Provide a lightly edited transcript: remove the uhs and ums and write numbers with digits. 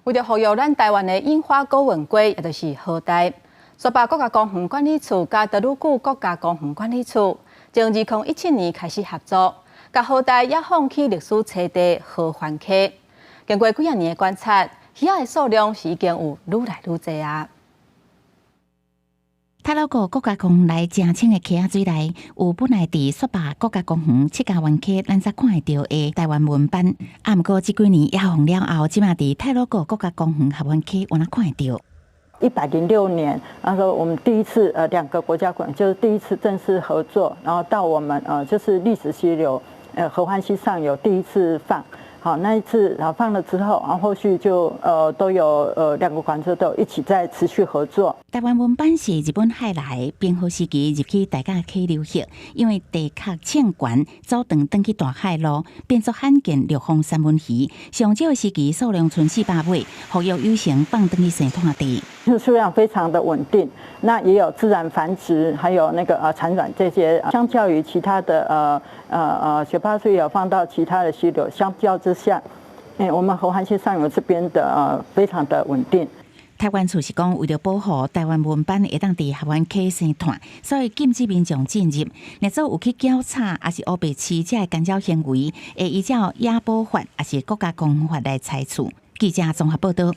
為著復育咱臺灣的隱花果雲鮭，也就是和鯛，雪霸國家公園管理處佮德魯固國家公園管理處，從2017年開始合作，共和鯛野放去歷史棲地合歡溪。經過幾仔年的觀察，魚仔的數量是已經有愈來愈濟啊。太魯閣國家公園內誠清的溪仔水內，有本來佇雪霸國家公園七家灣溪，咱才看會著的臺灣紋斑。啊，毋過這幾年野放了後，這馬佇太魯閣國家公園合歡溪，有哪看會著。 106年，那時候我們第一次兩個國家館就是第一次正式合作，然後到我們就是歷史溪流合歡溪上游第一次放。好，那一次然後放了之後，然後後續就都有兩個館子都有一起在持續合作。臺灣紋斑是日本海來冰河時期入去大甲溪流域，因為地殼衝懸，走轉轉去大海路，變做罕見陸放三文魚。上少的時期數量賰400尾，復育有成放轉去生湠地。數量非常的穩定，那也有自然繁殖，還有那個產卵這些，相較於其他的雪霸水有放到其他的溪流，相較之下，我們合歡溪上游這邊的非常的穩定。台灣處是講，為著保護臺灣紋斑會當佇合歡溪生湠，所以禁止民眾進入。若做有去繳叉，抑是烏白飼這个干擾行為，會依照野保法，抑是國家公園法來裁處。記者綜合報道。